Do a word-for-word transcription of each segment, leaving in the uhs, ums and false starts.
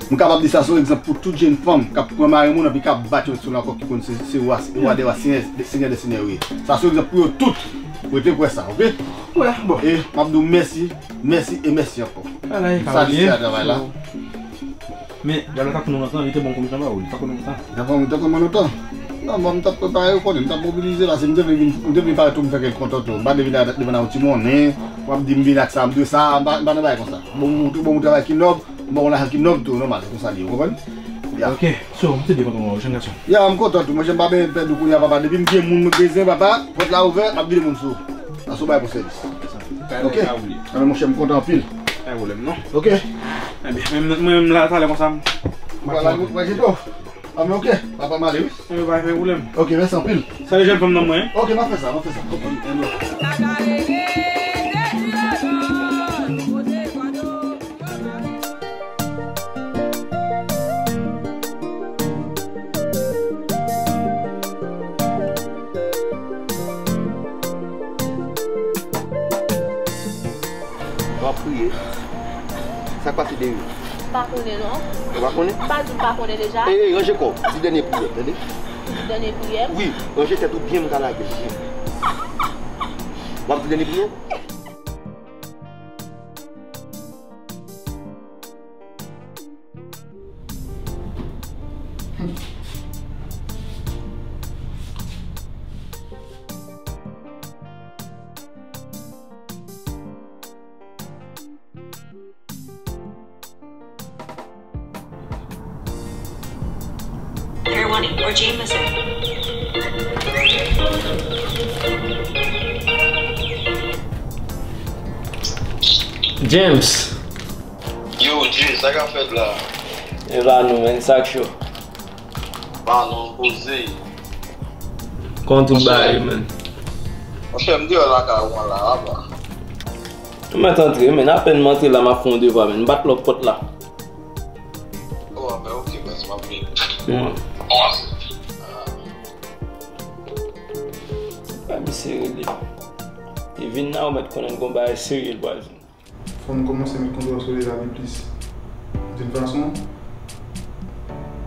M kapab di sa se yon egzanp pou tout jèn fanm k ap pran mari moun anpi k ap bat yo sou la ankò ki konn se, se wa, wa dè wa, senyè, senyè dè senyè yo ye. Sa se yon egzanp pou yo tout. Rete kwè sa, oke? Wè, bon. E m ap di w mèsi, mèsi e mèsi ankò. Ala e ka. M salye travay la. Men, gade ta konn lontan, li te bon konm jan ba ou, li ta konn lontan. Li ta konn, li ta konn lontan. Non, bon, m t ap prepare, ou konnen, m t ap mobilize la, se m te vle vin, m te vle parèt tou, m fè kèk kontan tou. M pa t vle vin avèk, devan nan yon ti monnen, w ap di m vin ak sa, m dwe sa, m pa, m pa nan bagay konsa. Bon, m, bon, m travay ki nòb, m ba w lajan ki nòb tou, nòmal, se konsa li ye, ou konprann? Ya. Ok, so, m te byen kontan wè w, jèn gason. Ya, m kontan tou, monchè, m pa benyen pèdi kounye a, papa, depi m gen moun mwen bezwen, papa, pòt la ouvè, m ap vide moun sou ou. Sa se yon bagay pou sèvis. Ok. Anben, monchè, m kontan anpil. Pa gen pwoblèm, non. Ok. Ebyen, mwen menm la, talè konsa, m. Vwala, mwen jete w. Anben, ok. Papa m ale, wi. Ebyen, pa gen pwoblèm. Ok, mèsi anpil. Salye jèn fanm nan mwen. Ok, m ap fè sa, m ap fè sa. Ok, anben. W ap priye. Sa k pase deyò? M pa konnen non. Ou pa konnen? M pa di m pa konnen deja. E, e, ranje kò w. Di dènye priyè, tande? Di dènye priyè? Wi, ranje tèt ou byen, m ka lage je m. W ap di dènye priyè? Erwani or Jameson. James. Yo, Jay, sa k ap fèt la? E pa nou, menn, sa k cho? Pa nou, poze. Kòman tout bagay yo, menn? Monchè, m deyò lakay ou an la, apa. M mèt antre, menn. Apèn m antre la, m ap fè yon devwa, menn. M bat lòk pòt la. Oh, anben, ok, baz, m ap vini. Bon. Ah. Bagay misye rele. Li vin la, ou mèt konnen gon bagay serye l pral vin. Fò m kòmanse met kontwòl sou li la pi plis. D'une façon,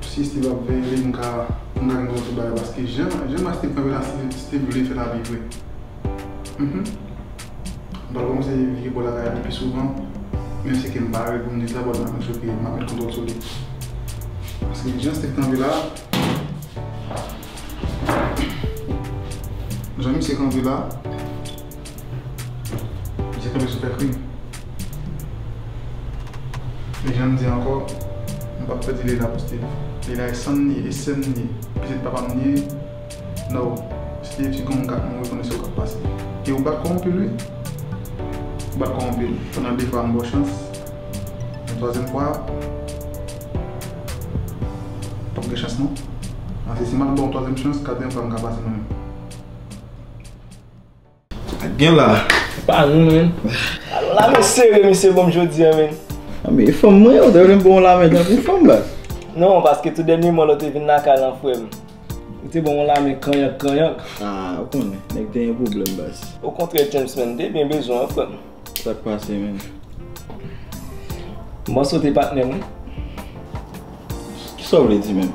si Steve ap veye li, m ka, m ka gen kontwòl sou bagay, paske jan, jan m wè Steve kanpe la, Steve, Steve vle fè lavi vre. Mhm. M pral kòmanse vire bò lakay li pi souvan, menm si ke m pa rele pou m di sa, but m ap make sure ke m ap met kontwòl sou li. Paske jan Steve kanpe la, jan misye kanpe la, misye kanpe sou fè krim. E jan m di ankò, m p ap pèdi Leila pou Steve. Leila e san m li ye, e sè m li ye, pitit papa m li ye. No, Steve, si gon moun k ap mouri, konnen se ou k ap pase. E ou bat kò anpil, wi. Ou bat kò anpil. Pandan de fwa, m ba w chans. Men twazyèm fwa, p ap gen chans, non. Paske si m al ba w twazyèm chans, katriyèm fwa, m ka pase mwen menm. Sa k gen la? Pa nou, menn. Alò, lamen sere, misye ban m jodi a, menn. A, men e fanm mwen ye, ou ta vle m ba w lamen tankou fanm, baz? Non, paske tou dènyèman lè w te vin lakay lan, frè m, ou te ban m yon lamen kanyank, kanyank. A, ou konnen, nèg te gen pwoblèm, baz. Okontrè, James, menn, m te byen bezwen w, frè m. Sa k pase, menn? M panse w te patnè m, wi. Kisa w vle di menm?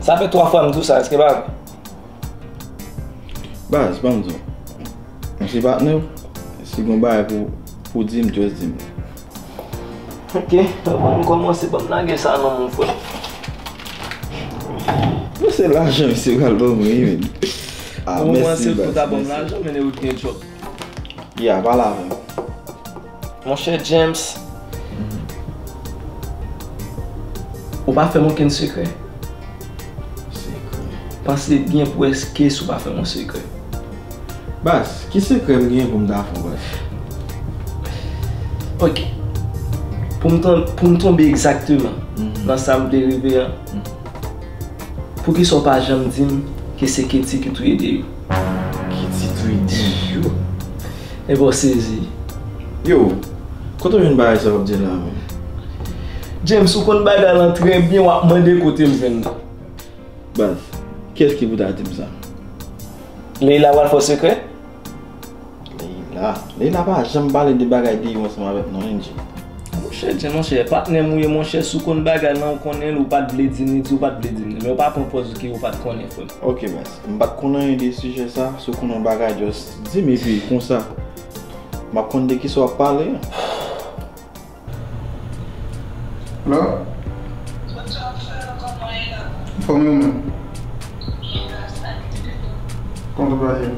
Sa fè twa fwa m di w sa, èske pa vre? Baz, ban m di w. M se patnè w. Si gon bagay pou, pou di m, just di m. Ok, anvan m kòmanse, ban m lage sa non, mon frè. Men se lajan misye pral ban mwen, wi, menn. A, mèsi, baz, mèsi. Ou panse pou ta ban m lajan, men ou t gen djòb. Ya, pale avè m. Monchè James, ou pa fè m okenn sekrè. Sekrè? Panse byen pou èske si w pa fè m yon sekrè. Baz, ki sekrè m gen pou m ta fè w, baz? Ok. Pou m ton-, pou m tonbe egzakteman nan sa m te rive an, poukisa w pa janm di m ke se Katie ki touye Deyou? Katie touye Deyou? Ebyen w sezi. Yo, kote w jwenn bagay sa w ap di la, menn? James, ou konn bagay lan trè byen, w ap mande kote m jwenn li. Baz, kiyès ki pou ta di m sa? Leila pral fè w sekrè? Leila? Leila pa janm pale de bagay Deyou ansanm avèk non, Angie. Monchè, Djen, monchè, patnè m ou ye, monchè, si w konn bagay lan, ou konnen l, ou pa t vle di m li, di w pa t vle di m li, men ou pa pran pòz ou ke ou pa t konnen, frè m. Ok, baz. M pa t konn anyen de sijè sa, si w konn yon bagay, just di m, epi konsa, m ap konn de kisa w ap pale. Hello? What's up, Phil? Kòman w ye la? Anfòm ou menm? Kòman tout bagay ye?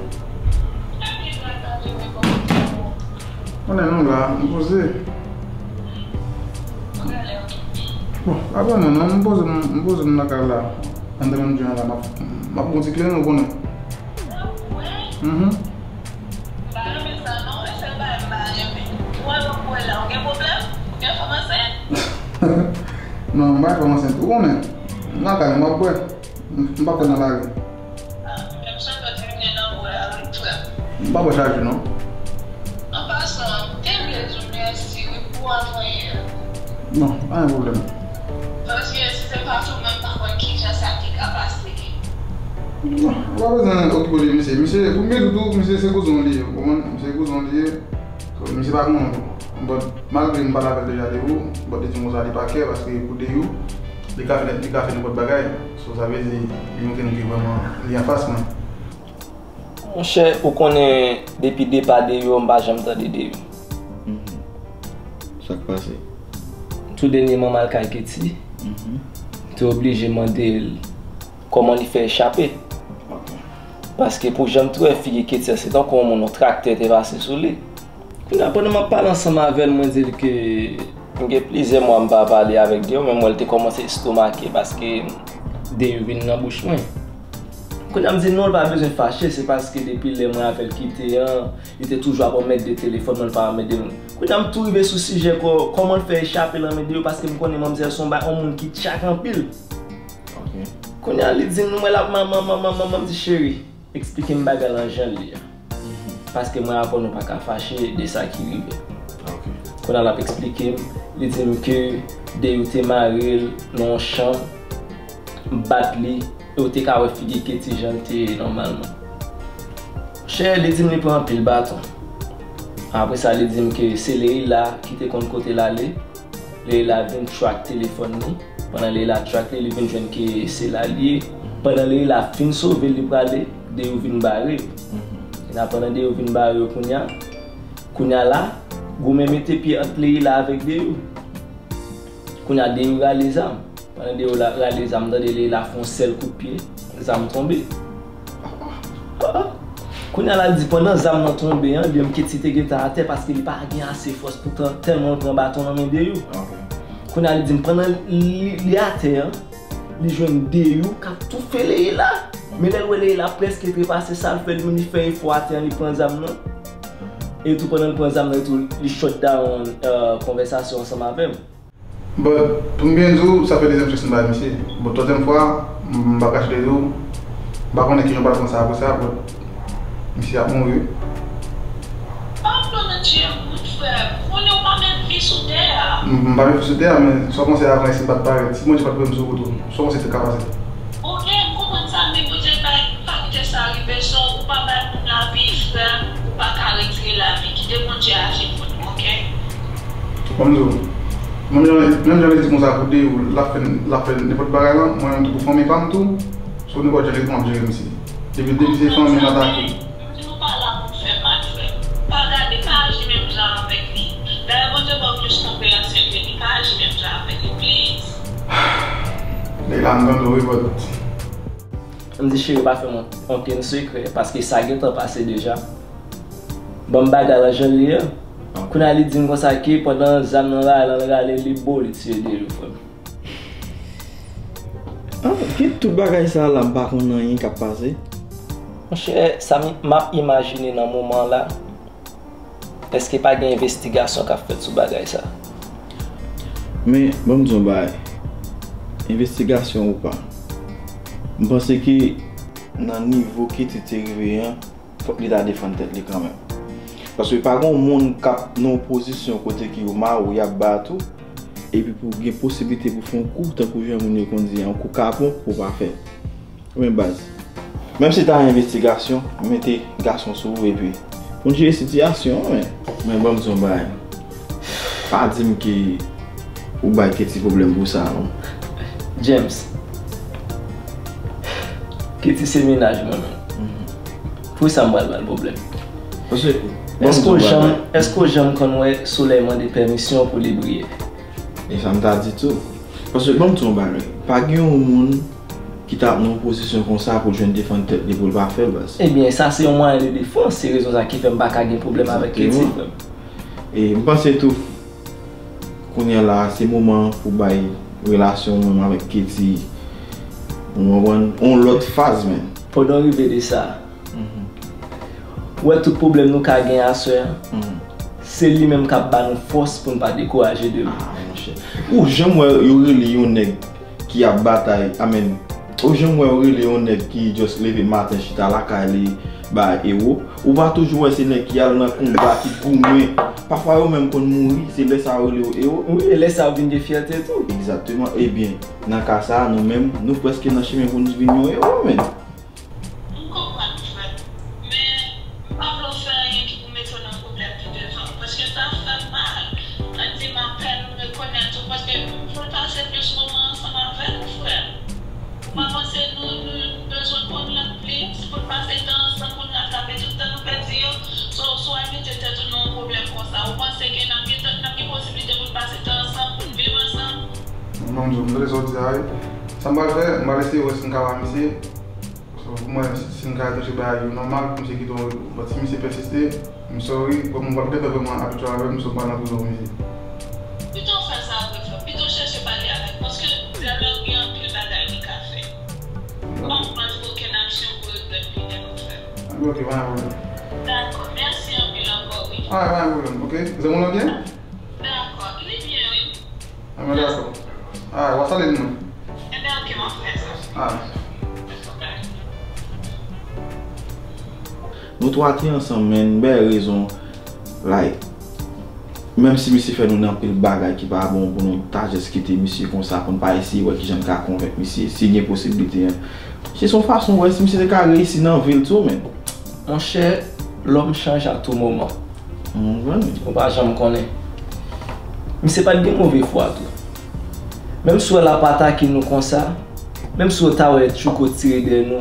Konnen nou la, nou poze. Bon, pa vrèman non, m poze m, m poze m nan kay la. Anndan menm jan la, m ap, m ap pran ti kleren, ou konnen. Mhm. M pa renmen sa non, e sèl bagay m pa renmen. Ou wè lè w bwè la, ou gen pwoblèm? Ou gen fanm ansent? Non, m pa gen fanm ansent, ou konnen. M nan kay, m ap bwè. M, m pa pral nan lari. Ah, men m santi w te vin nan bwè avèk frè m. M pa bwè chak jou non. An pasan, m te vle di w mèsi wi pou avanyè a. Non, pa gen pwoblèm. Paske si se pa t ou menm, m pa konn kijan sa te ka pase. Bon, ou pa bezwen okipe w de misye. Misye, pou m byen di w tou, misye se kouzen w li ye, ou konprann? Misye kouzen w li ye. So, misye pa konn ou. But, malgre m pale avè l deja de ou, but li di m konsa li pa kè, paske pou de ou, li ka fè, li ka fè nenpòt bagay. So, sa vle di, li montre nou ke vrèman, li anfas mwen. Monchè, ou konnen, depi depa Deyou, m pa janm tande Deyou. Mhm. Sa k pase? Tou dènyèman, m al kay Keti. Mhm. M te oblije mande l kòman li fè echape. Ok. Paske pou jan m t wè figi Keti an, se tankou yon moun, yon traktè te pase sou li. Kounye a, pandan m ap pale ansanm avè l, mwen di l ke m gen plizyè mwa m pa pale avèk Deyou, men m wè l te kòmanse estomake paske Deyou vin nan bouch mwen. Kounye a, m di l non, l pa bezwen fache, se paske depi lè mwen avè l kite an, li te toujou ap anmède telefòn mwen, l pa anmède moun. Kounye a, m tou rive sou sijè kò, kòman l fè echape nan men Deyou, paske m konnen manmzèl se yon ba-, yon moun ki tchak anpil. Ok. Kounye a, li di m, mwen l ap manman, manman, manman, m di, cheri, eksplike m bagay lan jan l ye a. Mhm. Paske mwen avè w nou pa ka fache de sa ki rive. Ok. Kounye a l ap eksplike m, li di m ke Deyou te mare l nan yon chanm, bat li, e w te ka wè figi Keti jan l te ye nòmalman. Chè, li di m li pran anpil baton. Apre sa, li di m ke se Leila ki te konn kote l ale. Leila vin track telefòn li. Pandan Leila track li, li vin jwenn ke se la li ye. Pandan Leila fin sove l, li prale, Deyou vin bare. Mhm. E nan pandan Deyou vin bare yo kounye a, kounye a la, goumen mete pye ant Leila avèk Deyou. Kounye a Deyou rale zam. Pandan Deyou la, rale zam, tande Leila fè yon sèl kout pye, zam tonbe. Kounye a la di pandan zam nan tonbe an, li menm Keti te gentan atè paske li pa gen ase fòs pou tan, tèlman l pran baton nan men Deyou. Ok. Kounye a li di m pandan li, li atè an, li jwenn Deyou k ap toufe Leila. Men lè l wè Leila prèske trepase sa l fè, li menm li fè efò atè an, li pran zam nan. E tou pandan l pran zam nan tou, li shut down, euh, konvèsasyon ansanm avè m. But, pou m byen di w, sa fè dezyèm chans m bay misye. But, twazyèm fwa, m pa kache de di w, m pa konnen kijan w pral pran sa apre sa, but, misye ap mouri wi. Pardon, Dye, bout frè, konnen w pa menm vi sou tè a. M, m pa menm vi sou tè a, men sa w panse avan isit pa t parèt. Si Bondye pa t voye m sou wout ou, sa w panse ki te ka pase? Ok, m konprann sa, men Bondye pa, pa kite sa rive sou ou, pa bay moun lavi, frè, ou pa ka retire lavi. Kite Bondye aji pou nou, ok? Ban m di w, menm jan, menm jan li di konsa pou Deyou, l ap fè, l ap fè nenpòt bagay lan, mwen menm tou pou fanmi pa m tou, sou nenpòt jan li di m ap jere misye. Depi, depi se fanmi m atake. M di nou pa la pou fè mal, frè m. Pa gade, pa aji menm jan avèk li. Dayè, Bondye ba w plis konpreyansyon ke li. Pa aji menm jan avèk li, please. Leila, m tande w wi, but. M di, cheri, pa fè m okenn sekrè, paske sa gentan pase deja. Ban m bagay lan jan l ye a. Kounye a li di m konsa ke pandan zam nan la, l al rale li, bo, li tiye Deyou, frè m. Ah, ki tout bagay sa la, m pa konn anyen k ap pase. Monchè, sa m, m ap imajine nan moman la, èske pa gen envestigasyon k ap fèt sou bagay sa? Men, ban m di w yon bagay. Envestigasyon ou pa, m panse ke nan nivo Keti te rive an, fòk li ta defann tèt li kanmenm. Paske pa gen yon moun k ap nan yon pozisyon kote ke yo mare w, y ap bat ou, epi pou gen posiblite pou fè yon kou, tankou jan moun yo konn di, yon kou kapon, pou w pa fè. Men baz, menm si ta envestigasyon, mete gason sou ou epi pou n jere sitiyasyon an, men. Men ban m di yon bagay. Pa di m ke ou bay Katie pwoblèm pou sa, non. James, Katie se mennaj mwen, men. Pou sa m pral ba l pwoblèm? Paske, Èske w janm, èske w janm konn wè solèy mande pèmisyon pou li briye? E sa m ta di tou. Paske, ban m di yon bagay. Pa gen yon moun ki ta ap nan yon pozisyon konsa pou l jwenn defann tèt li pou l pa fè l, baz. Ebyen, sa se yon mwayen de defans. Se rezon sa ki fè m pa ka gen pwoblèm avèk Katie, frè m. E m panse tou, kounye a la, se moman pou bay relasyon ou menm avèk Katie, ou konprann, yon lòt faz, men. Pandan w rive de sa, ou wè tout pwoblèm nou ka gen aswè a, se li menm k ap ba nou fòs pou n pa dekouraje demen. Ah, monchè. Ou janm wè yo rele yon nèg ki ap batay, amèn. Ou janm wè yo rele yon nèg ki just leve maten chita lakay li bay ewo? Ou pa toujou wè se nèg ki al nan konba, ki goumen? Pafwa yo menm konn mouri, se lè sa yo rele yo ewo. Wi, e lè sa yo vin gen fyète tou. Egzakteman. Ebyen, nan ka sa a, nou menm, nou prèske nan chemen pou nou vin yon ewo, men. M konprann ou, frè m. Men, m pa vle w fè anyen ki pou mete w nan pwoblèm pi devan. Paske sa ap fè m mal. Ann di m apèn ou rekonèt ou. Paske m vle pase plis moman ansanm avèk ou, frè m. Ou pa panse nou, nou bezwen konn lòt plis pou n pase tan ansanm, pou n ratrape tout tan nou pèdi yo? So, si w al mete tèt ou nan yon pwoblèm konsa, ou panse ke n ap gen tan, n ap gen posiblite pou n pase tan ansanm, pou n viv ansanm? Bon, m di w, m tande sa w di a, wi. Sa m pral fè, m pral eseye wè si m ka wè misye. So, pou mwen, si, si m ka retouche bagay yo nòmal, pou misye kite w, but si misye pèsiste, m sorry, kòm m p ap te fè vrèman abitye avè l, m sou pa nan prizon pou misye. Pito w fè sa vre, frè m. Pito w chèche pale avè l. Paske dyalòg gen anpil bagay li ka fè. M p ap pran okenn aksyon pou regrèt pita, mon frè. Ok, pa gen pwoblèm. Dakò, mèsi anpil ankò, wi. Ah, pa gen pwoblèm, ok? Zanmi w lan byen? Dakò, li byen, wi. Ah, men dakò. Ah, w a salye l mwen. Enben, ok, m ap fè sa. Ah. Nou twa te ansanm, men, m bay rezon, like, menm si misye fè nou nan anpil bagay ki pa bon pou nou ta just kite misye konsa, pou n pa eseye wè kijan n ka konvenk misye, si gen posiblite an. Se yon fason wè si misye te ka reyisi nan vi l tou, men. Monchè, lòm chanje a tou moman. Ou konprann? Ou pa janm konnen. Misye pa t gen move fwa tou. Menm si w wè l ap atake nou konsa, menm si w ta wè Tchouko tire dèyè nou,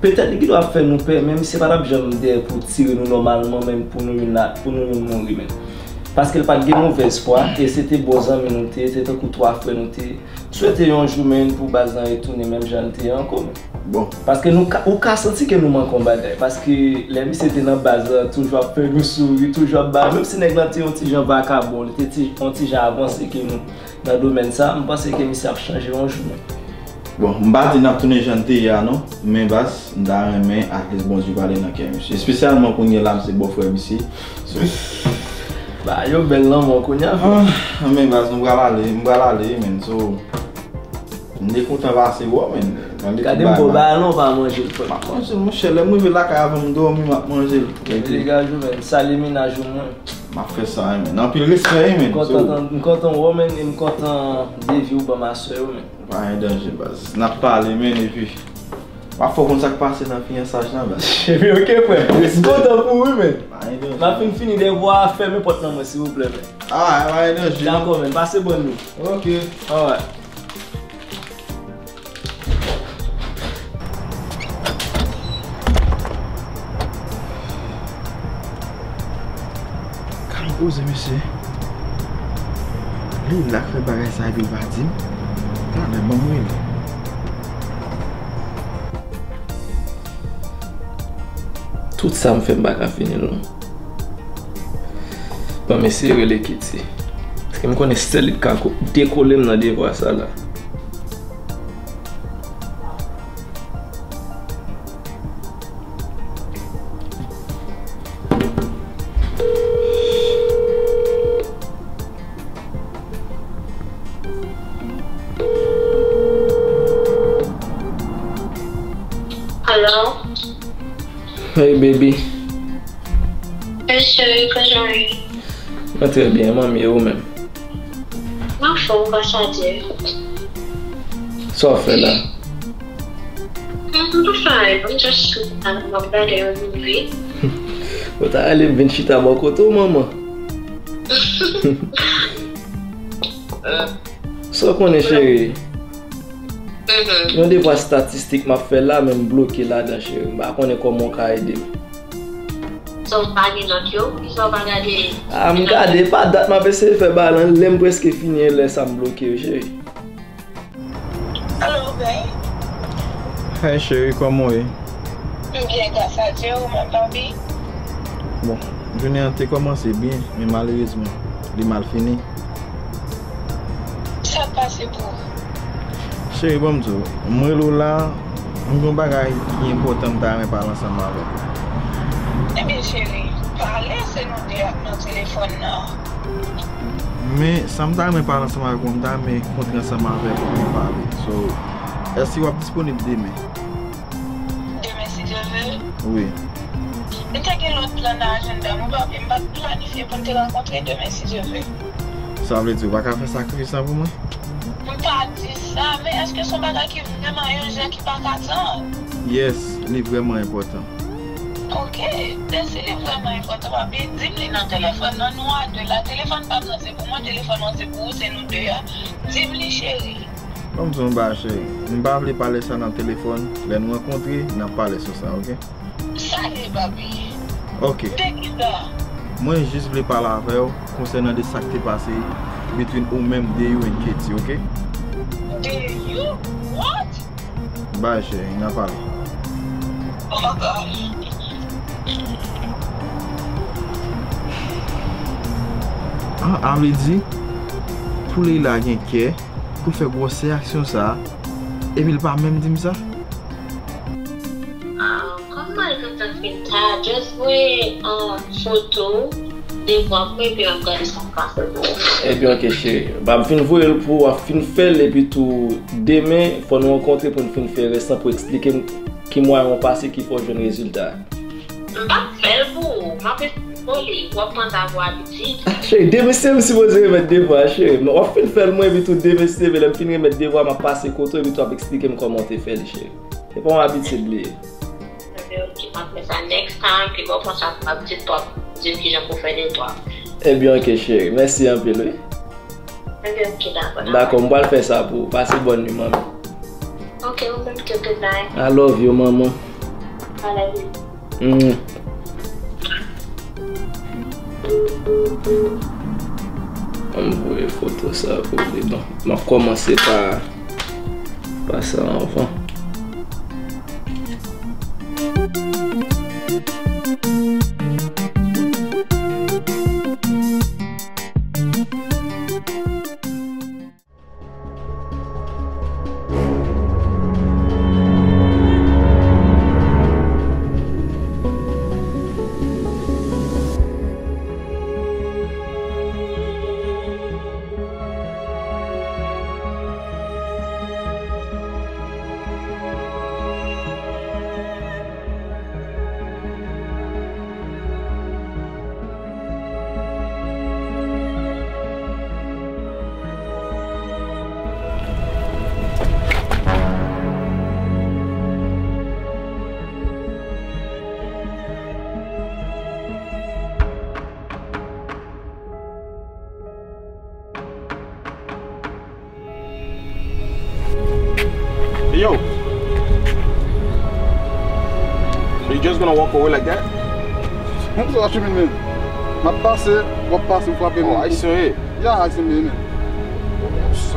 petèt li gendwa ap fè nou pè, men misye pa t ap janm dèyè pou tire nou nòmalman, menm pou nou youn la, pou nou youn mouri, men. Paske l pa t gen movèz fwa, e se te bon zanmi nou te ye, se tankou twa frè nou te ye. Swete yon jou, men, pou baz lan retounen menm jan l te ye ankò, men. Bon. Paske nou ka, ou ka santi ke nou manke yon bagay. Paske lè misye te nan baz lan, toujou ap fè nou souri, toujou ap ba, menm si nèg lan te yon ti jan vakabon, li te ti, yon ti jan avanse ke nou nan domèn sa, m panse ke misye ap chanje yon jou, men. Bon, m pa di n ap tounen jan n te ye a non, men baz, m ta renmen at least Bondye pale nan kè misye. Espesyalman kounye a la, m se bòfrè misye. So, Bagay yo bèl nan men w kounye a. Ah, men baz, nou pral ale, m pral ale, men, so, m te kontan pase wè w, men. Gade m ba w bagay la, w pa manje l, frè. M ap manje l, monchè, lè m rive lakay avan m dòmi, m ap manje l. Degaj ou, men, salye mennaj ou mwen. M ap fè sa, men. Anpil respè, men. M kontan, m kontan wè w, men, e m kontan devi ou ban m aswè yo, men. Pa gen danje, baz. N ap pale, men, epi m ap fè w konn sa k pase nan fiyansaj lan, baz. Epi, ok, frè. M kontan pou ou, men. Pa gen danje. M ap fin fini devwa a, fèmen pòt nan mwen, silvouplè, men. Ah, pa gen danje. Dakò, men. Pase bòn nou. Ok. Alright. Kalm poze, mesye. Li la k fè bagay sa epi l pa di m. Talè, ban m rele. Tout sa m fè, m pa ka fini l non. Ban m eseye rele Katie. Paske m konnen sèl li k ka ko-, dekole m nan devwa sa la. Hello? Hey, baby. Hey, cheri, kòman w ye? Mwen trè byen, manmi, e ou menm? M anfòm, pa sa di. Sa w ap fè la? M pa fè anyen, m just chita, m ap gade yon movie. Ou ta rele m vin chita bò kote w, manman. Sa w konnen, cheri. Yon devwa estatistik m ap fè la, men m bloke ladan, cheri. M pa konnen kòman w ka ede m. Sa w pa gen nòt yo? Kisa w pa gade? Ah, m gade, pa dat m ap eseye fè bagay lan, lè m prèske fini, e lè sa m bloke yo, cheri. Alo, babe. Hey, cheri, kòman w ye? M byen, gras a Dye, ou menm, papi? Bon, jounen an te kòmanse byen, men malerezman, li mal fini. Sa k pase pou ou? Cheri, ban m di w, m rele w la, m gen yon bagay ki enpòtan m ta renmen pale ansanm avèk ou. Ebyen, cheri, pale, se nou de ak nan telefòn nan. Men, sa m ta renmen pale ansanm avèk ou, m ta renmen kontre ansanm avèk ou pou n pale. So, èske w ap disponib demen? Demen, si Dye vle. Wi. M te gen lòt plan nan ajanda m, ou pa vle, m pa t planifye pou n te rankontre demen, si Dye vle. Sa vle di ou pa ka fè sakrifis sa pou mwen? M pa di sa, men èske se yon bagay ki vrèman ijan ki pa ka tann? Yes, li vrèman enpòtan. Ok, men si li vrèman enpòtan, papi, di m li nan telefòn nan, nou a de la. Telefòn pa m nan se pou mwen, telefòn nan se pou ou, se nou de a. Di m li, cheri. Ban m di w yon bagay, cheri. M pa vle pale sa nan telefòn. Lè n rankontre, n ap pale sou sa, ok? Sa ye, papi? Ok. De ki sa? Mwen jis vle pale avè w konsènan de sa k te pase between ou menm, Deyou, and Katie, ok? Deyou? What? Bye, cheri, n a pale. Oh my gosh. Ah, a vle di, pou Leila gen kè pou l fè gwòsè aksyon sa a, epi l pa menm di m sa? Ah, kòman l gentan fin ta? Just voye, um, foto devwa pou mwen, epi m ap gade sa m ka fè pou ou. Ebyen, ok, cheri. M ap fin voye l pou ou, w ap fin fè l, epi tou, demen, fò nou rankontre pou n fin fè rès lan, pou eksplike m ki mwayen w pase ki fè w jwenn rezilta a. M p ap fè l pou ou, m ap eseye pou li, w ap panse avè w abitid. Ah, cheri, demen se m sipoze remèt devwa a, cheri. W ap fin fè l mwen, epi tou, demen, si Dye vle, lè m fin remèt devwa a, m ap pase kote w, epi tou, w ap eksplike m kòman w te fè li, cheri. Se pa yon abitid li ye. Ebyen, ok, m ap fè sa next time, pi bon, konsa, m ap di, w ap di m kijan pou fè de twa. Ebyen, ok, cheri. Mèsi anpil, wi. Ebyen, ok, dakò, dakò. Dakò, m pral fè sa pou ou. Pase bòn nuit, manmi. Ok, ou menm tou, good night. I love you, manman. I love you. Mm. An m voye foto sa pou li. Bon, m ap kòmanse pa, pa sa anvan. Yo. So you just gonna walk away like that? Mwen sa chimine. M ap pase, w ap pase, w frape mwen. Oh, Ayisyen ye? Ya, Ayisyen ye, men.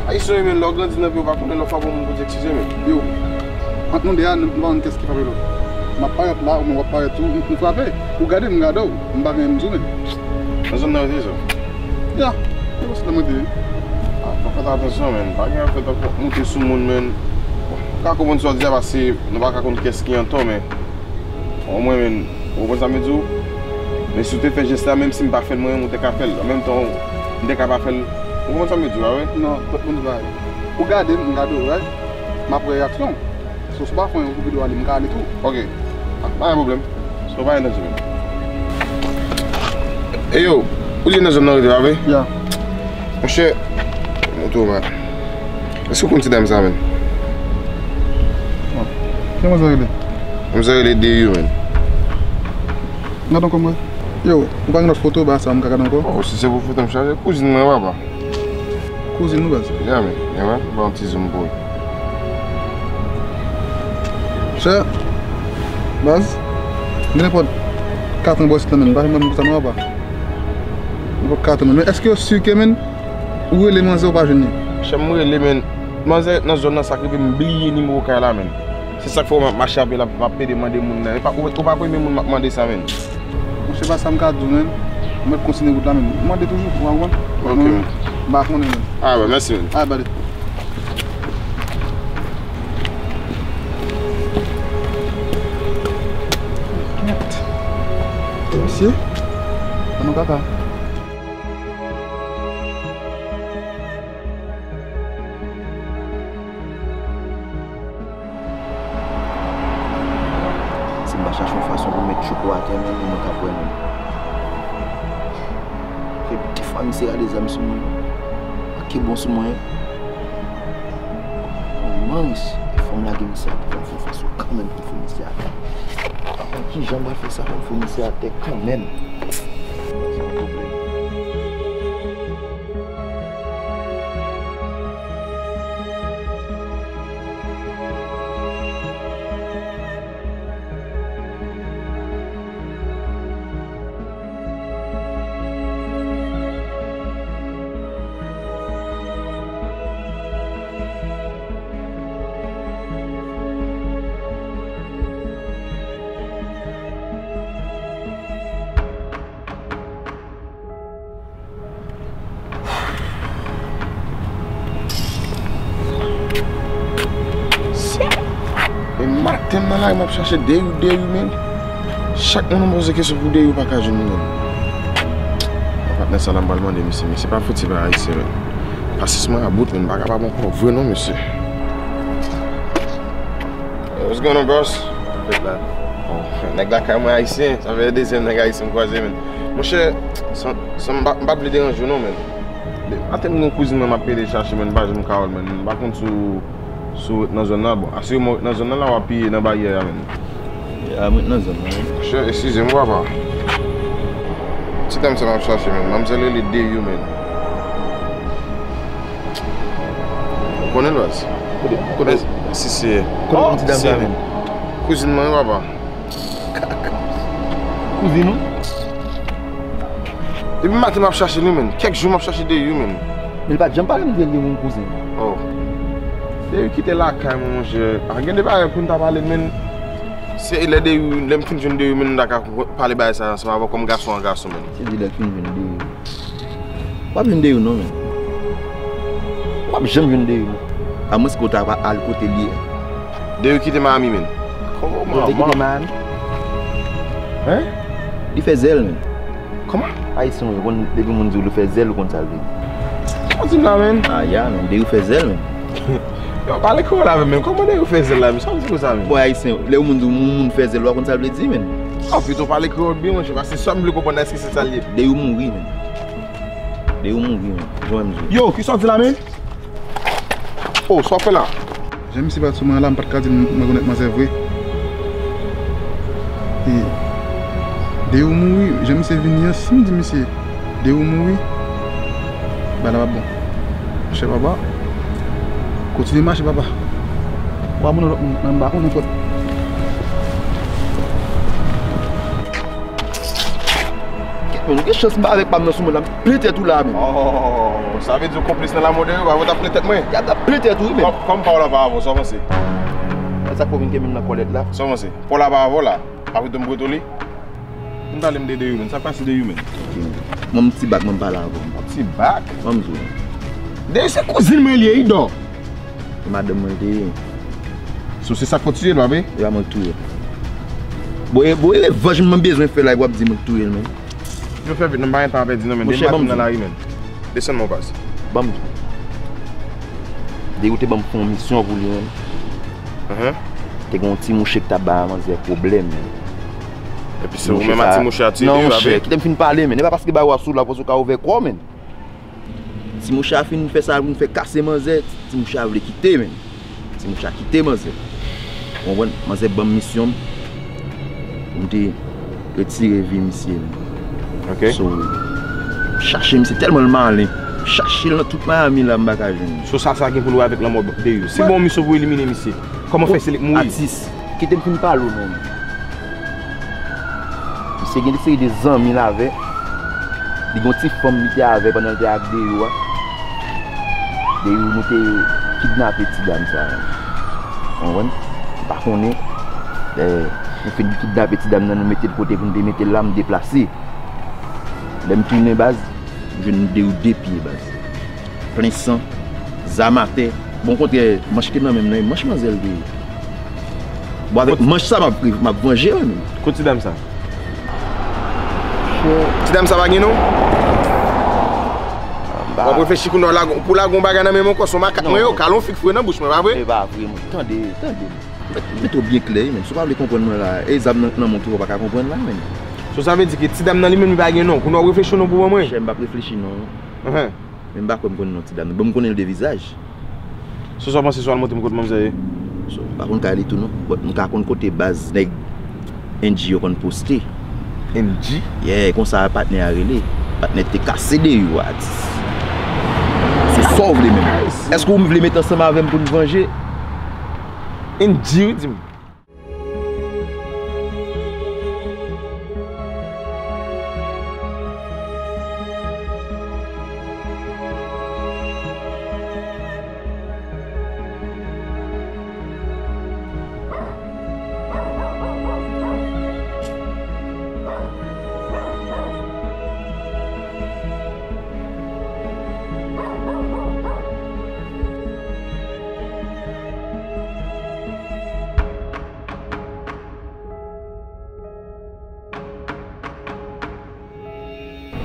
Ayisyen ye, men, lè w grandi nan peyi w pa konnen lè w frape yon moun pou di eskize, men. Yo. Ant nou de a, nou, nou pa konn kiyès ki frape lòt. M ap parèt la, ou menm w ap parèt tou, nou, nou frape. Ou gade m, m gade w. M pa gen m sou men. Nan zòn nan yo te ye sa? Ya, se konsa mwen te ye. Ah, fò fè atansyon, men. Pa gen afè tankou moute sou moun, men. Bon, m ka konprann sa w di a, paske nou pa ka konn kiyès ki antò, men omwen, men, ou konprann sa m di w? Men si w te fè jès la, menm si m pa fè l mwen menm, ou te ka fè l. An menm tan, m te ka pa fè l. Ou konprann sa m di w la, wi? Non, tout moun di bagay. Ou gade m, m gade w, right? M ap wè reyaksyon w. So, si w pa fè yon videyo ale, m ka ale tou. Ok. Ah, pa gen pwoblèm. So, pa gen danje menm. E yo, ou di nan zòn nan rete, pa vre? Ya. Monchè, mwen tou mal. Èske w konn ti dam sa, menm? Bon. Ki manzè rele? Manzè rele Deyou, menm. Gade ankò mwen. Yo, ou pa gen lòt foto ba sa m ka gade ankò? Oh, si se pou foto m chache, kouzin mwen, papa. Kouzin ou, baz? Ya, men, ya, men, ba yon ti zoom pou ou. Chè, baz, gen nenpòt katran bò isit la, men, pa janm ban m sa non, papa. Nenpòt katran, men èske yo si ke, men, ou rele manzè ou pa jwenn li? Chè, m rele, men, manzè nan zòn nan, sa k rive m bliye nimewo kay la, men. Se sa k fè w m ap mache apre l ap, m ap pede mande moun nan. E pa, ou, ou pa premye moun m ap mande sa, men. Monchè, pa sa m ka di w, men. Mwen kontinye wout la, men. Mande toujou, ou pa konprann? Ok, men. M pa konnen, men. Ah, ben, mèsi, men. Ah, bale. Mesye, ban nou kaka. Si m pa chache yon fason pou m met choukou atè, men, mwen ka pran li. Se de fwa misye rale zam sou mwen. Manke bon sou mwen. Mwen, e fò m lage misye atè, m fè yon fason kanmenm pou m fout misye atè. Papa, kijan m pral fè sa pou m fout misye atè kanmenm? Se yon pwoblèm. E maten m nan lari m ap chache Deyou, Deyou, men. Chak moun m poze kesyon pou Deyou, pa ka jwenn li, men. Patnè sa la m pral mande misye, men se pa fouti pa ayisyen, men. Pasyans mwen about, men, m pa kapab ankò vre non, mesye. Hey, what's going on, boss? Fèt la. Oh, nèg lakay mwen ayisyen, sa fè dezyèm nèg ayisyen m kwaze, men. Monchè, san, san, m pa, m pa t vle deranje w non, men. Maten m gen yon kouzin mwen m ap pede chache, men, m pa janm ka wè l, men. M pa konn si w, si w ret nan zòn nan. Bon, asire mwen w ret nan zòn nan la, w ap piye nan baryè a, men. Ya, m ret nan zòn nan, wi. Monchè, eskize m, papa. Ti dam sa m ap chache, men. Manmzèl rele Deyou, men. Ou konnen l, baz? Kote, kote, si se... Kote, oh, ti dam sa, men? Kouzin mwen, wi, papa. Kouzin ou? Depi maten m ap chache li, men. Kèk jou m ap chache Deyou, men. Men li pa t janm pale m de li, yon kouzin. Oh. Deyou kite lakay mwen, monchè. A, gen de bagay pou n ta pale, men. Se lè Deyou, lè m fin jwenn Deyou, men, n ta ka pale bagay sa ansanm avè w kòm gason an gason, men. Se di lè l fin jwenn Deyou. W ap jwenn Deyou non, men. W ap janm jwenn Deyou. Amwens ke w ta va al kote li ye. Deyou kite Miami, men. Kòman? Deyou te kite Miami? Hein? Li fè zèl, men. Kòman? Ayisyen, ou konn, depi moun di w li fè zèl, ou konn sa l vle di. Sa w di m la, men? Ah, ya, men. Deyou fè zèl, men. Yo, pale kreyòl avè m, men. Kòman Deyou fè zèl la, men? Sa w di konsa, men? Bon, ayisyen, lè yon moun di w moun, moun fè zèl, ou pa konn sa l vle di, men. Oh, pito pale kreyòl byen, monchè, paske sa m vle konprann la, èske se sa l ye? Deyou mouri, men. Deyou mouri, men. Jan m di. Yo, kisa w di la, men? Oh, sa w fè la? Jan misye bat sou mwen la, m pa t ka di l m rekonèt manzè vre. E Deyou mouri, jan misye vini an, si m di misye Deyou mouri, bagay la p ap bon. Monchè papa, kontinye mache papa. Ou pa moun lòt moun, men m pa konnen kot. Kèt, men, ou gen chans m pa avèk pa m nan sou mwen la, m plen tèt ou la, men. Oh, sa vle di w konplis nan lanmò Deyou, pa vre w t ap plen tèt mwen? Y ap, t ap plen tèt ou, wi, men. Kòm, kòm pa w la pa avè w, sa w panse? Sa k fè w vin kenbe m nan kòlèt la? Sa w panse? Pa w la pa avè w la? Pa vre tou m pran tou li? M pale m de Deyou, men. Sa k pase Deyou, men? Ok, men. Ban m ti bak, ban m pale avè w. Yon ti bak? Ban m di w. Deyou se kouzin mwen li ye, Idò. E madanm mwen te ye. So, se sa k fè w tiye l, pa vre? E pa mwen k touye l. Bon, e, bon, e revanj mwen bezwen fè la, epi w ap di mwen k touye l, men. Yo fè vit, non, m pa gen tan a pèdi, non, men. Monchè, depi maten m nan lari, men. Desann non, baz. Ban m di w. Deyou te ban m fè yon misyon pou li, men. Ahan. Te gen yon ti mouche ki t ap bay manzè pwoblèm, men. Epi se ou menm a ti mouche a tiye, non, monchè, kite m fin pale, men. E pa paske bagay ou ap sou la, paske ou ka ouvè kò w, men. Ti mouche a fin fè sa l vin fè, kase manzè, ti mouche a vle kite, men. Ti mouche a kite manzè. Ou konprann? Manzè ban m misyon pou m te retire vi misye, men. Ok. So, m chache misye tèlman l malen. M chache l nan tout Miami la, m pa ka jwenn li. So, sa, sa gen pou l wè avèk lanmò Deyou. Se bon misyon pou elimine misye. Kòman fè se li k mouri? Atis, kite m fin pale w non. Misye gen de seri de zanmi l avè. Li gen yon ti fanm li te avè pandan l te ak Deyou a. Deyou, nou te kidnape ti dam sa a. Ou konprann? M pa konnen. Lè nou fin kidnape ti dam nan, nou mete l kote pou nou te mete l la, m deplase. Lè m tounen baz, m jwenn Deyou de pye baz. Plen san, zam atè. Bon, kontrè, manch ki nan men m nan, e manch manzè l te ye. Bon, avèk manch sa, m ap, m ap vanje, wi, menm. Kot ti dam sa? Ti dam sa pa gen non? W ap reflechi kounye a, w pou lage yon bagay nan men m ankò, se yon makak mwen yo, kale yon fik foure nan bouch mwen, pa vre? E pa vre, mwen. Tande, tande. Mete w byen klè, wi, menm. Si w pa vle konprann mwen la, e zam nan, nan men w tou, w pa ka konprann la, menm. So, sa vle di ke ti dam nan li menm, li pa gen non. Kounye a w reflechi yon non pou ban mwen? Chè, m p ap reflechi non. Enhen. Men m pa kwè m konn non ti dam nan. Bon, m konnen l de vizaj. So, sa w panse si w al montre m kot manzè ye? So, m pa konn kay li tou non. But m ka konn kote baz nèg N G yo konn poste. N G? Yeah, konsa patnè a rele. Patnè te kase Deyou a, atis. Se sa w vle menm? Èske w vle met ansanm avè m pou n vanje? N G, wi, di m.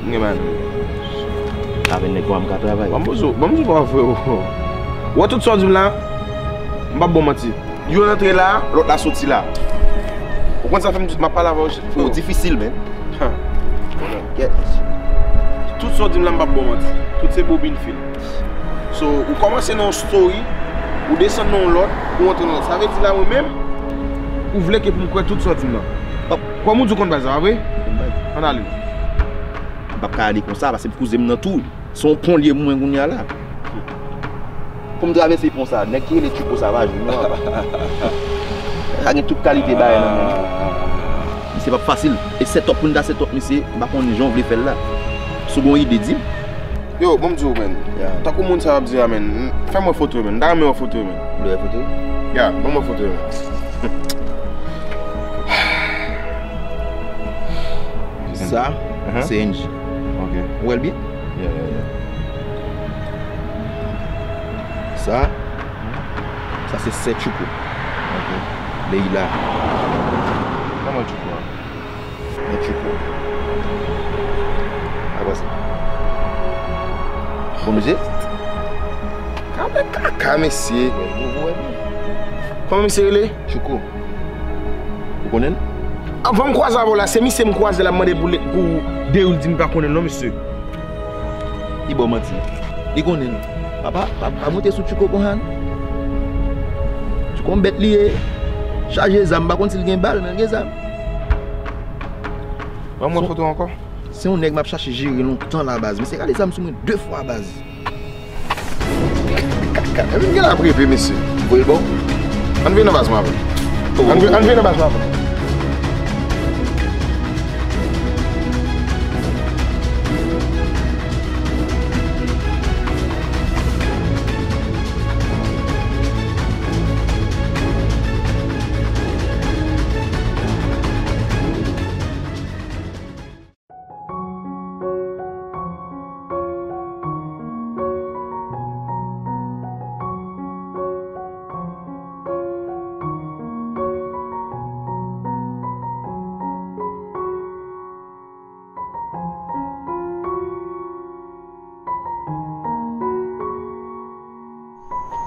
M gen bagay nan men. Avè nèg konsa m ka travay. Ban m di w, ban m di w pa vre, o. Ou wè tout sa w di m la, m p ap ba w manti. Youn antre la, lòt la soti la. Ou konn sa fè m, m ap pale avè w, freo, difisil, men. Kèt. Tout sa w di m la, m p ap ba w manti. Tout se bobin fil. So, ou kòmanse nan yon story, ou desann nan yon lòt, ou antre nan yon lòt. Sa vle di la, mwen menm, ou vle ke pou m kwè tout sa w di m nan. Kòm ou di w konn baz la, pa vre? Ann ale. M p ap ka ale konsa, paske m kouze m nan tou. Se yon pon l ye pou mwen kounye a la. Pou m travèse pon sa, nèg ki rele Tchouko sa pa jwenn non. Sa gen tout kalite bagay nan men l. Misye p ap fasil. E set up pou n ta set up misye, m pa konn jan w vle fè l la. Si w gen yon ide, di m. Yo, bon, m di w, menn. Tankou moun sa ap di a, menn, fè m wè foto yo, menn. M ta renmen wè foto yo, menn. Ou vle wè foto yo? Ya, ban m wè foto yo, menn. Sa, se N G. Ok. Ou wè l byen? Yeah, yeah, yeah. Sa, sa se sè Tchouko. Ok. Leila. Kòman Tchouko a? Men Tchouko. Apa sa? Bon, mesye? Kale kaka, mesye. Ou, ou wè byen. Kòman misye rele? Tchouko. Ou konnen l? Anvan m kwaze avè w la, se misye m kwaze la, m mande pou, pou Deyou, l di m pa konnen l non, mesye. Li ba w manti. Li konnen l. Papa, pa, pa monte sou Tchouko konsa non. Tchouko yon bèt li ye. Chaje zam, m pa konn si l gen bal, men l gen zam. Ban m wè foto ankò. Se yon nèg m ap chache jere lontan la, baz. Misye rale zam sou mwen de fwa, baz. Kaka, epi m gen la pou epe, mesye. Voye l ba w. Ann vin nan baz mwen avè m. Ann vin, ann vin nan baz mwen avè m.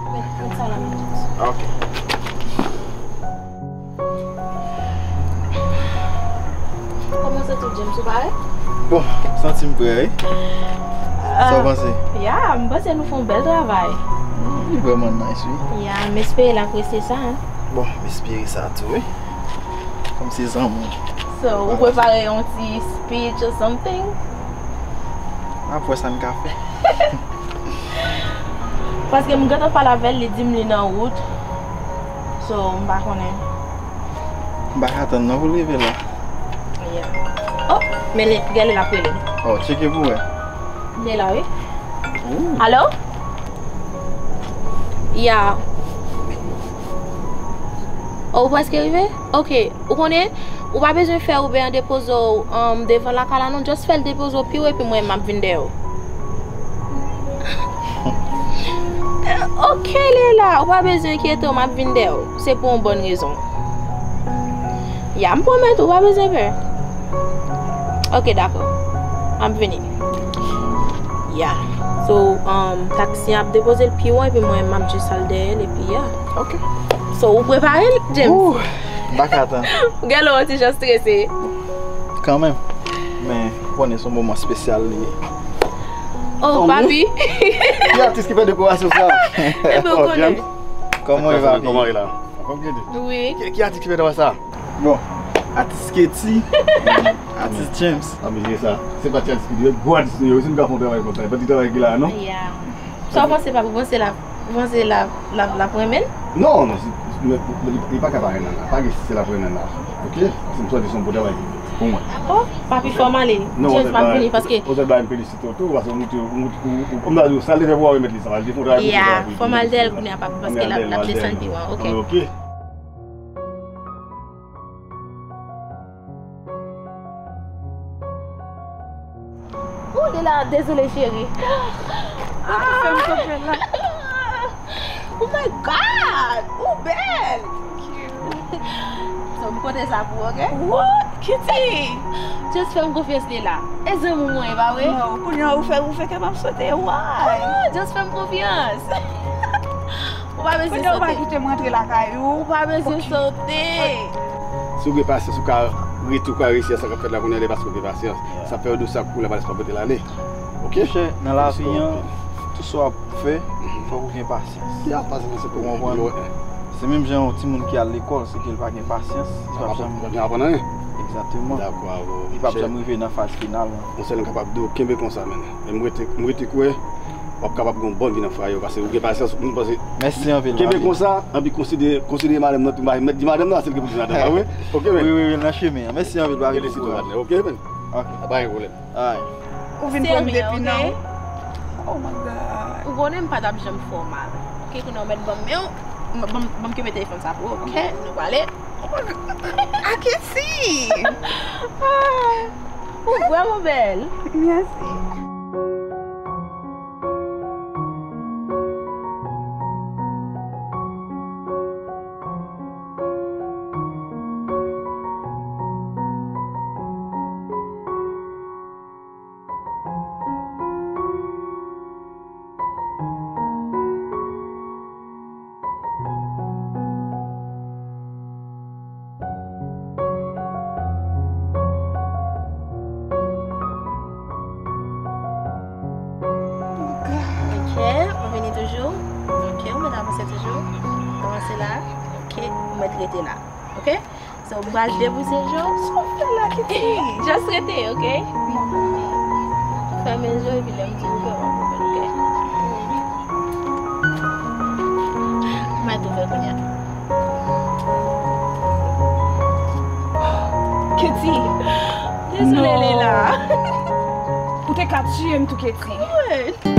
Met, met sa la, met. Ok. Kòman w santi w, James, ou pare? Bon, m santi m prè, wi. Sa w panse? Ya, m panse nou fè yon bèl travay. Li vrèman nice, wi. Ya, m espere l apresye sa, en. Bon, m espere sa tou, wi. Kòm se zanmi w. So, ou prepare yon ti speech or something? M ap wè sa n ka fè. Paske m gentan pale avè l, li di m li nan wout. So, m pa konnen. M pa ka tann non pou l rive la. Yeah. Oh, men li, gade l ap rele m. Oh, tcheke pou wè. Li la, wi. Ooh. Alo? Yeah. Oh, ou prèske rive? Ok. Ou konnen, ou pa bezwen fè Uber an depoze w, um, devan lakay la non. Just fè l depoze w pi wo epi mwen m ap vin dèyè w. Ok, Lela, ou pa bezwen enkyete w, m ap vin dèyè w. Se pou yon bòn rezon. Ya, m pwomèt ou, pa bezwen pè. Ok, dakò. M ap vini. Ya. So, um, taksi an ap depoze l pi wo, epi mwen, m ap jis al dèyè l, epi ya. Ok. So, ou prepare l, James? Ooh, m pa ka tann. Gen lè w ti jan strese. Kanmenm. Men, ou konnen se yon moman espesyal li ye. Oh, papi. Ki atis ki fè dekorasyon sa? Epi ou konnen. Kòman e va? Kòman e la? Wi. Ki, ki atis ki fè travay sa? Bon, atis Katie, atis James. A, men se sa. Se pa ti atis ki di, gwo atis nou ye, wi, si nou ka fè yon travay konsa, e pa ti travay ki la, non? Yeah. Sa w panse, papi, ou panse l ap, ou panse l ap, l ap, l ap renmen l? Non, non, si, si, men, men, li, li pa ka pa renmen l la. Pa gen si l ap renmen l la. Ok? Se m swete se yon bon travay pou mwen. Oh, papi, fò m ale. Non, James, m ap vini, paske. Ou te bay m felisite w tou, paske ou moutre, ou moutre, ou, ou, kòm sa, sa l te fè pou w remèt li sa, l te fè yon travay pou ou. Yeah, fò m al dèyè l kounye a, papi, paske l ap, l ap desann pi wo. Ok. Ok. Ou, Lela, dezole, cheri. Ah! Oh my God! Ou bèl! Thank you. So, m pote sa pou ou, ok? What? Kitty! Just fè m konfyans, Lela. E zanmi mwen, e pa vre? Non, kounye a ou fè, ou fè kè m ap sote. Why? Oh, just fè m konfyans. Ou pa bezwen sote. Ou pa kite m rantre lakay ou. Ou pa bezwen sote. Si w gen pasyans, ou ka rete, ou ka reyisi a sa k ap fèt la kounye a, lè paske w gen pasyans. Sa fè yo di w sa kou la pa lès pa pote l ale. Ok? Monchè, nan lavi an, tout sa w ap fè, fòk ou gen pasyans. Ya, pasyans se pi enpòtan. Se menm jan yon timoun ki al lekòl, si ke l pa gen pasyans, li p ap janm aprann anyen. Egzakteman. Li p ap janm rive nan faz final lan. Yon sèl m kapab di w, kenbe konsa, men. E m rete, m rete kwè w ap kapab gen yon bòn vi nan fwaye w, paske ou gen pasyans, m panse. Mèsi anpil, kenbe konsa, anpi konsidere, konsidere madanm nan tou, mèt di madanm nan, se l ki pou di madanm, pa vre? Ok, men. Wi, wi, wi, nan chemen an. Mèsi anpil, papi. Felisite w, patnè, ok, men? Ok. Pa gen pwoblèm. Ay. Ou vin pran m depi nan. Oh my God. Ou konnen m pa t ap janm fè w mal. Ok, kounye a w mèt ban m men w, ban m, ban m kenbe telefòn sa pou ou, ok? Nou prale. Oh my God. Aketi! Ah, ou vrèman bèl. Mèsi. Ok, ou vini toujou. Ok, ou mèt avanse toujou. Kòmanse la. Ok, ou mèt rete la. Ok? So, m pral debouse je w. Sa w fè la, Kitty? Just rete, ok? Fèmen je w epi lè m di w ouvè, w ap ouvè l, ok? M mèt ouvè kounye a. Kitty! Dezole, Lela. Ou te ka tiye m tou, Kitty. What?